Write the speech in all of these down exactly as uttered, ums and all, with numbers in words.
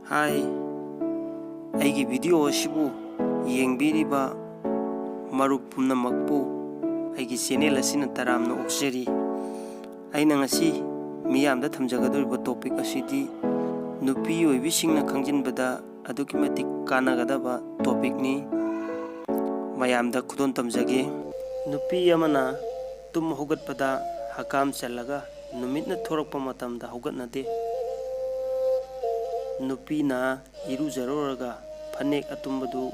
ꯍꯥꯏ, ꯑꯩꯒꯤ ꯚꯤꯗꯤꯑꯣ ꯑꯁꯤꯕꯨ ꯌꯦꯡꯕꯤꯔꯤꯕ ꯃꯔꯨꯞ ꯄꯨꯝꯅꯃꯛꯄꯨ ꯑꯩꯒꯤ ꯆꯦꯅꯦꯜ ꯑꯁꯤꯅ ꯇꯔꯥꯝꯅ ꯑꯣꯛꯆꯔꯤ꯫ ꯑꯩꯅ ꯉꯁꯤ ꯃꯤꯌꯥꯝꯗ ꯊꯝꯖꯒꯗꯧꯔꯤꯕ ꯇꯣꯄꯤꯛ ꯑꯁꯤꯗꯤ ꯅꯨꯄꯤ ꯑꯣꯏꯕꯤꯁꯤꯡꯅ ꯈꯪꯖꯤꯟꯕꯗ ꯑꯗꯨꯛꯀꯤ ꯃꯇꯤꯛ ꯀꯥꯟꯅꯒꯗꯕ ꯇꯣꯄꯤꯛꯅꯤ꯫ ꯃꯌꯥꯝꯗ ꯈꯨꯗꯣꯜ ꯇꯝꯖꯒꯦ꯫ ꯅꯨꯄꯤ ꯑꯃꯅ ꯇꯨꯝ ꯍꯧꯒꯠꯄꯗ ꯍꯀꯥꯝ ꯆꯜꯂꯒ ꯅꯨꯃꯤꯠꯅ ꯊꯣꯔꯛꯄ ꯃꯇꯝꯗ ꯍꯧꯒꯠꯅꯗꯦ꯫ ꯅꯨꯄꯤꯅ ꯏꯔꯨꯖꯔꯨꯔꯒ ꯐꯅꯦꯛ ꯑꯇꯨꯝꯕꯗꯨ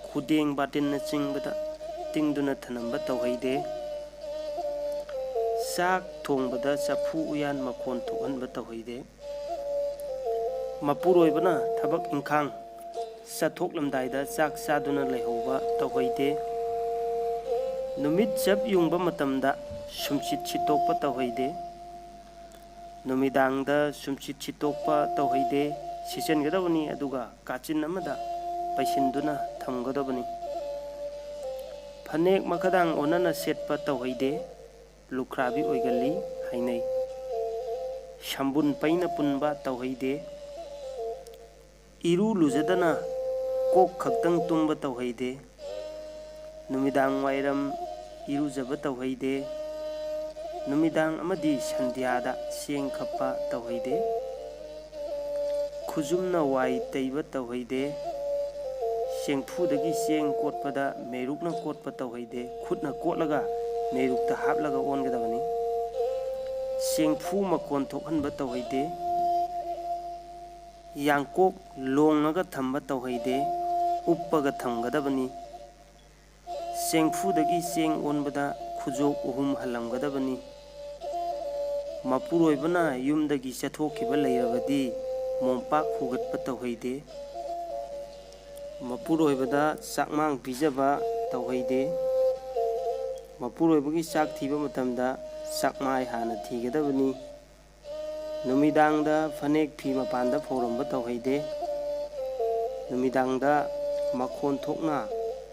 ꯈꯨꯗꯦꯡ ꯕꯥꯇꯤꯟꯅꯆꯤꯡꯕꯗ ꯇꯤꯡꯗꯨꯅ ꯊꯅꯝꯕ ꯇꯧꯍꯩꯗꯦ꯫ ꯆꯥꯛ ꯊꯣꯡꯕꯗ ꯆꯐꯨ ꯎꯌꯥꯟ ꯃꯈꯣꯟ ꯊꯣꯛꯍꯟꯕ ꯇꯧꯍꯩꯗꯦ꯫ ꯃꯄꯨꯔꯣꯏꯕꯅ ꯊꯕꯛ ꯏꯪꯈꯥꯡ ꯆꯠꯊꯣꯛꯂꯝꯗꯥꯏꯗ ꯆꯥꯛ ꯆꯥꯗꯨꯅ ꯂꯩꯍꯧꯕ ꯇꯧꯍꯩꯗꯦ꯫ ꯅꯨꯃꯤꯠ ꯆꯞ ꯌꯨꯡꯕ ꯃꯇꯝꯗ ꯁꯨꯝꯆꯤꯠ ꯁꯤꯠꯇꯣꯛꯄ ꯇꯧꯍꯩꯗꯦ꯫ ꯅꯨꯃꯤꯗꯥꯡꯗ ꯁꯨꯝꯆꯤꯠ ꯁꯤꯠꯇꯣꯛꯄ ꯇꯧꯍꯩꯗꯦ꯫ ꯁꯤꯠꯆꯤꯟꯒꯗꯕꯅꯤ, ꯑꯗꯨꯒ ꯀꯥꯆꯤꯟ ꯑꯃꯗ ꯄꯩꯁꯤꯟꯗꯨꯅ ꯊꯝꯒꯗꯕꯅꯤ꯫ ꯐꯅꯦꯛ ꯃꯈꯥꯗꯥꯡ ꯑꯣꯟꯅꯅ ꯁꯦꯠꯄ ꯇꯧꯍꯩꯗꯦ꯫ ꯂꯨꯈ꯭ꯔꯥꯕꯤ ꯑꯣꯏꯒꯜꯂꯤ ꯍꯥꯏꯅꯩ꯫ ꯁꯝꯕꯨꯟ ꯄꯩꯅ ꯄꯨꯟꯕ ꯇꯧꯍꯩꯗꯦ꯫ ꯏꯔꯨ ꯂꯨꯖꯗꯅ ꯀꯣꯛ ꯈꯛꯇꯪ ꯇꯨꯝꯕ ꯇꯧꯍꯩꯗꯦ꯫ ꯅꯨꯃꯤꯗꯥꯡ ꯋꯥꯏꯔꯝ ꯏꯔꯨꯖꯕ ꯇꯧꯍꯩꯗꯦ꯫ ꯅꯨꯃꯤꯗꯥꯡ ꯑꯃꯗꯤ ꯁꯟꯙ꯭ꯌꯥꯗ ꯆꯦꯡ ꯈꯞꯄ ꯇꯧꯍꯩꯗꯦ꯫ ꯈꯨꯖꯨꯝꯅ ꯋꯥꯏ ꯇꯩꯕ ꯇꯧꯍꯩꯗꯦ꯫ ꯆꯦꯡꯐꯨꯗꯒꯤ ꯆꯦꯡ ꯀꯣꯠꯄꯗ ꯃꯩꯔꯨꯛꯅ ꯀꯣꯠꯄ ꯇꯧꯍꯩꯗꯦ꯫ ꯈꯨꯠꯅ ꯀꯣꯠꯂꯒ ꯃꯩꯔꯨꯛꯇ ꯍꯥꯞꯂꯒ ꯑꯣꯟꯒꯗꯕꯅꯤ꯫ ꯆꯦꯡꯐꯨ ꯃꯈꯣꯟ ꯊꯣꯛꯍꯟꯕ ꯇꯧꯍꯩꯗꯦ꯫ ꯌꯥꯡꯀꯣꯛ ꯂꯣꯡꯉꯒ ꯊꯝꯕ ꯇꯧꯍꯩꯗꯦ꯫ ꯎꯞꯄꯒ ꯊꯝꯒꯗꯕꯅꯤ꯫ ꯆꯦꯡꯐꯨꯗꯒꯤ ꯆꯦꯡ ꯑꯣꯟꯕꯗ ꯈꯨꯖꯣꯞ ꯑꯍꯨꯝ ꯍꯜꯂꯝꯒꯗꯕꯅꯤ꯫ ꯃꯄꯨꯔꯣꯏꯕꯅ ꯌꯨꯝꯗꯒꯤ ꯆꯠꯊꯣꯛꯈꯤꯕ ꯂꯩꯔꯕꯗꯤ ꯃꯣꯝꯄꯥꯛ ꯍꯨꯒꯠꯄ ꯇꯧꯍꯩꯗꯦ꯫ ꯃꯄꯨꯔꯣꯏꯕꯗ ꯆꯥꯛꯃꯥꯡ ꯄꯤꯖꯕ ꯇꯧꯍꯩꯗꯦ꯫ ꯃꯄꯨꯔꯣꯏꯕꯒꯤ ꯆꯥꯛ ꯊꯤꯕ ꯃꯇꯝꯗ ꯆꯥꯛꯃꯥꯏ ꯍꯥꯟꯅ ꯊꯤꯒꯗꯕꯅꯤ꯫ ꯅꯨꯃꯤꯗꯥꯡꯗ ꯐꯅꯦꯛ ꯐꯤ ꯃꯄꯥꯟꯗ ꯐꯧꯔꯝꯕ ꯇꯧꯍꯩꯗꯦ꯫ ꯅꯨꯃꯤꯗꯥꯡꯗ ꯃꯈꯣꯟ ꯊꯣꯛꯅ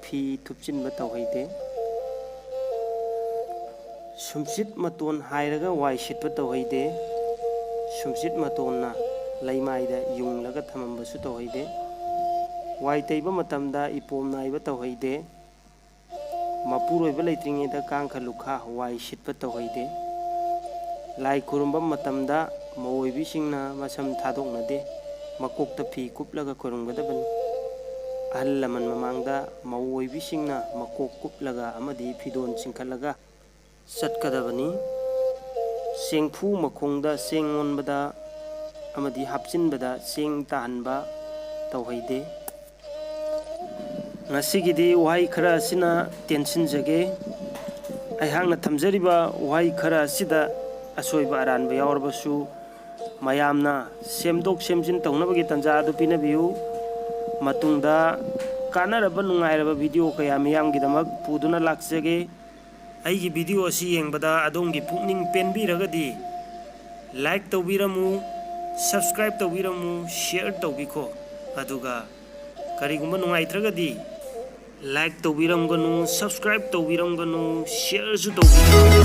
ꯐꯤ ꯊꯨꯞꯆꯤꯟꯕ ꯇꯧꯍꯩꯗꯦ꯫ ꯁꯨꯝꯆꯤꯠ ꯃꯇꯣꯟ ꯍꯥꯏꯔꯒ ꯋꯥꯏ ꯁꯤꯠꯄ ꯇꯧꯍꯩꯗꯦ꯫ ꯁꯨꯝꯆꯤꯠ ꯃꯇꯣꯟꯅ ꯂꯩꯃꯥꯏꯗ ꯌꯨꯡꯂꯒ ꯊꯝꯃꯝꯕꯁꯨ ꯇꯧꯍꯩꯗꯦ꯫ ꯋꯥꯏ ꯇꯩꯕ ꯃꯇꯝꯗ ꯏꯄꯣꯝ ꯅꯥꯏꯕ ꯇꯧꯍꯩꯗꯦ꯫ ꯃꯄꯨꯔꯣꯏꯕ ꯂꯩꯇ꯭ꯔꯤꯉꯩꯗ ꯀꯥꯡꯈ ꯂꯨꯈꯥ ꯋꯥꯏ ꯁꯤꯠꯄ ꯇꯧꯍꯩꯗꯦ꯫ ꯂꯥꯏ ꯈꯨꯔꯨꯝꯕ ꯃꯇꯝꯗ ꯃꯧ ꯑꯣꯏꯕꯤꯁꯤꯡꯅ ꯃꯁꯝ ꯊꯥꯗꯣꯛꯅꯗꯦ, ꯃꯀꯣꯛꯇ ꯐꯤ ꯀꯨꯞꯂꯒ ꯈꯨꯔꯨꯝꯒꯗꯕꯅꯤ꯫ ꯑꯍꯜ ꯂꯃꯟ ꯃꯃꯥꯡꯗ ꯃꯧ ꯑꯣꯏꯕꯤꯁꯤꯡꯅ ꯃꯀꯣꯛ ꯀꯨꯞꯂꯒ ꯑꯃꯗꯤ ꯐꯤꯗꯣꯟ ꯆꯤꯡꯈꯠꯂꯒ ꯆꯠꯀꯗꯕꯅꯤ꯫ ꯆꯦꯡꯐꯨ ꯃꯈꯣꯡꯗ ꯆꯦꯡ ꯑꯣꯟꯕꯗ ꯑꯃꯗꯤ ꯍꯥꯞꯆꯤꯟꯕꯗ ꯆꯦꯡ ꯇꯥꯍꯟꯕ ꯇꯧꯍꯩꯗꯦ꯫ ꯉꯁꯤꯒꯤꯗꯤ ꯋꯥꯍꯩ ꯈꯔ ꯑꯁꯤꯅ ꯇꯦꯟꯁꯤꯟꯖꯒꯦ꯫ ꯑꯩꯍꯥꯛꯅ ꯊꯝꯖꯔꯤꯕ ꯋꯥꯍꯩ ꯈꯔ ꯑꯁꯤꯗ ꯑꯁꯣꯏꯕ ꯑꯔꯥꯟꯕ ꯌꯥꯎꯔꯕꯁꯨ ꯃꯌꯥꯝꯅ ꯁꯦꯝꯗꯣꯛ ꯁꯦꯝꯖꯤꯟ ꯇꯧꯅꯕꯒꯤ ꯇꯥꯟꯖꯥ ꯑꯗꯨ ꯄꯤꯅꯕꯤꯌꯨ꯫ ꯃꯇꯨꯡꯗ ꯀꯥꯟꯅꯔꯕ ꯅꯨꯡꯉꯥꯏꯔꯕ ꯚꯤꯗꯤꯑꯣ ꯀꯌꯥ ꯃꯤꯌꯥꯝꯒꯤꯗꯃꯛ ꯄꯨꯗꯨꯅ ꯂꯥꯛꯆꯒꯦ꯫ ꯑꯩꯒꯤ ꯚꯤꯗꯤꯑꯣ ꯑꯁꯤ ꯌꯦꯡꯕꯗ ꯑꯗꯣꯝꯒꯤ ꯄꯨꯛꯅꯤꯡ ꯄꯦꯟꯕꯤꯔꯒꯗꯤ like ꯇꯧꯕꯤꯔꯝꯃꯨ, subscribe ꯇꯧꯕꯤꯔꯝꯃꯨ, share ꯇꯧꯕꯤꯈꯣ꯫ ꯑꯗꯨꯒ ꯀꯔꯤꯒꯨꯝꯕ ꯅꯨꯡꯉꯥꯏꯇ꯭ꯔꯒꯗꯤ like ꯇꯧꯕꯤꯔꯝꯒꯅꯨ, subscribe ꯇꯧꯕꯤꯔꯝꯒꯅꯨ, shareꯁꯨ ꯇꯧꯕꯤꯔꯝꯒꯅꯨ꯫